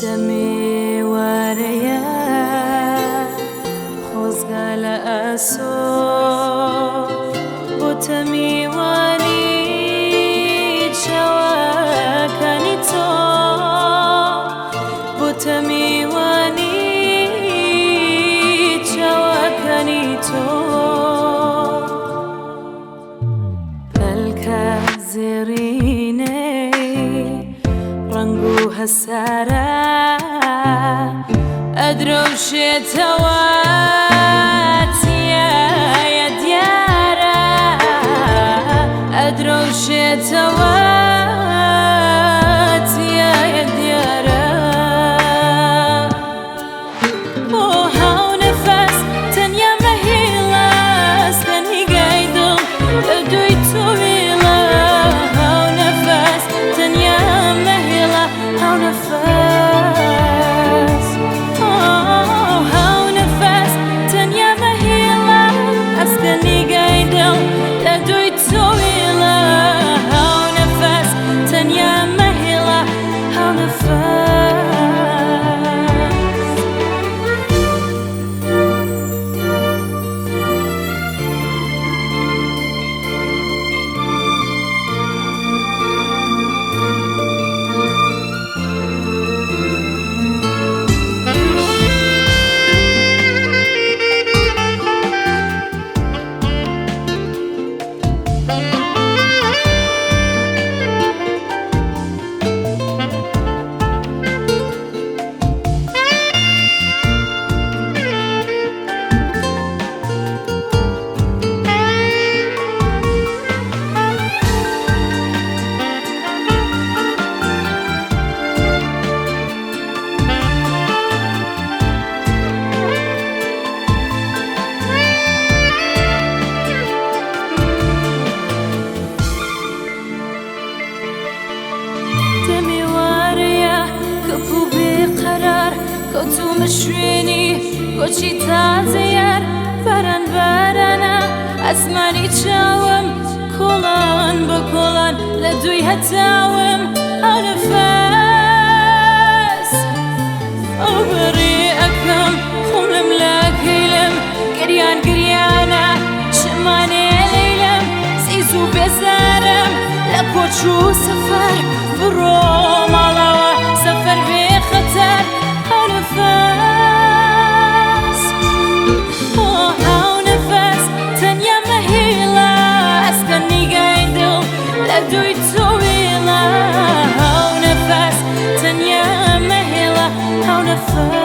دەمێ وارەیە خۆزگە لە ئاسۆ بۆتە میوانی چاوەکانی تۆ بۆتە میوانی چاوەکانی تۆ پەلکە زێڕینەی ڕەنگ و هەسارە ئەدرەوشێتەوە تیایە دیارە ئەدرەوشێتەوە تیایە دیارە بۆ هاو نەفەس تەنیا مەهێڵە ئەستە نیگای دڵ لە دووی تۆ وێڵە هاو نەفەس تەنیا مەهێڵە هاو نەفەس هاو نەفەس تەنیا مەهێڵە ئەستە نیگای دڵ لە دووی تۆ وێڵە هاو نەفەس تەنیا مەهێڵە هاو نەفەس. دەمێ وارەیە کپ و بێقەرار کەوتومە شوێنی کۆچی تازە یار باران بارانە ئەسمانی چاوم کۆڵان بە کۆڵان لە دووی هەتاوم ئەو نەفەس ئەو بەڕێ ئەکەم خۆم لەم لاکەیلم گریان گریانە چمانێ لەیلم زیز و بێزارم لە کۆچ و سەفەر بڕۆ ماڵەوە سەفەر بێخەتەر ئەو نەفەس ئەو نەفەس تەنیا مەهێڵە ئەستە نیگای دڵ لە دووی تۆ وێڵە ئەو نەفەس تەنیا مەهێڵە ئەو نەفەس.